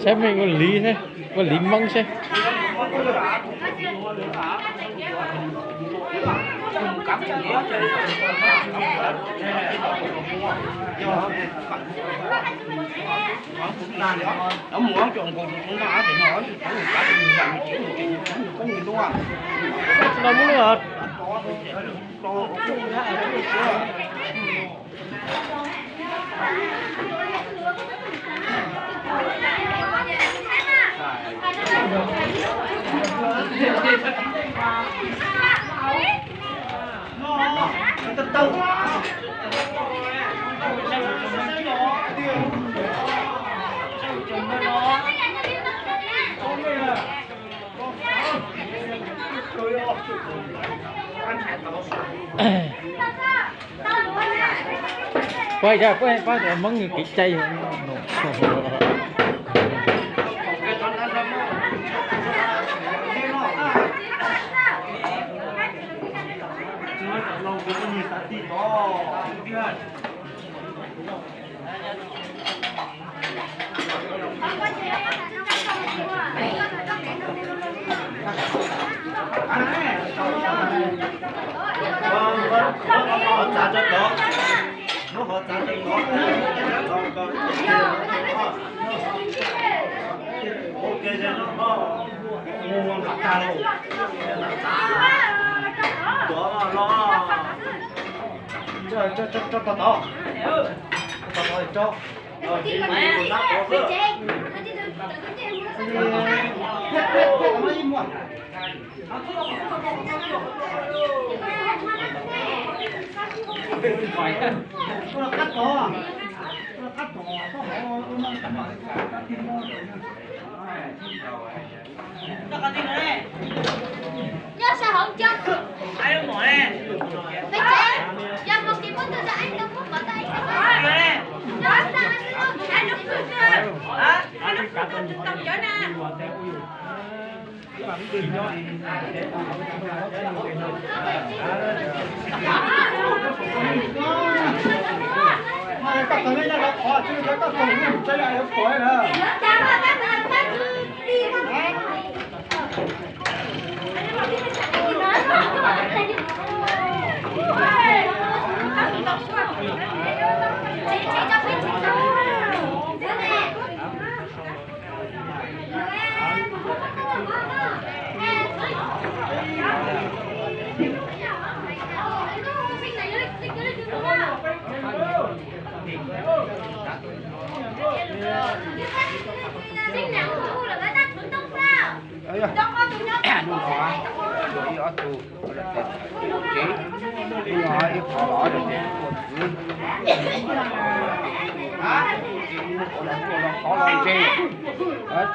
Saib mej ua liv, ua liv Hmoob seb. Pab, pab, pab Hmoob kev cai.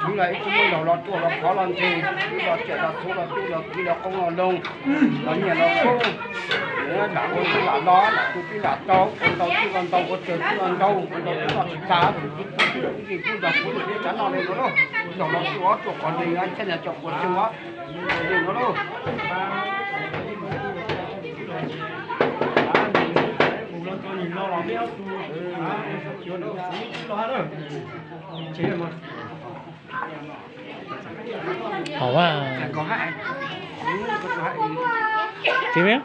Hnub no ib qho los tus txiv, tus txiv muab los tuaj los qhov los ntse, txiv los ib tug muab laug los tuaj los qhov los ntse, ib los ciam los txhuv los tub los kiv los qoob los loo, los nyiaj los kub, lam ua tib lam los, lam tu tib lam tau, ua ntau tib los ntau, ua tsawg tib los ntau, ua ntau tib los tsis tas, tus txiv kuj tsis kuj zis kuj zog kuv lwm tib tsav no li no lauj. Laug los tuaj tuaj qhov ntse, chaj nyas coj quas tseeg os, li no lauj. Hauv a. Tsis mi.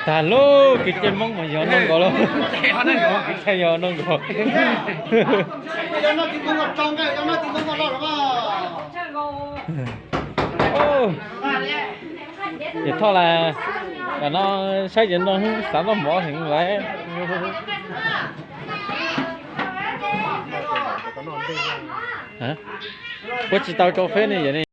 Tag lub kev cai Hmoob mas yog no nkaus lauj. Kev cai yog no nkaus. Ces thoj las, no saib ces no xav noj mov heev lawm. Puab tsis tau rau feb ne yom ne.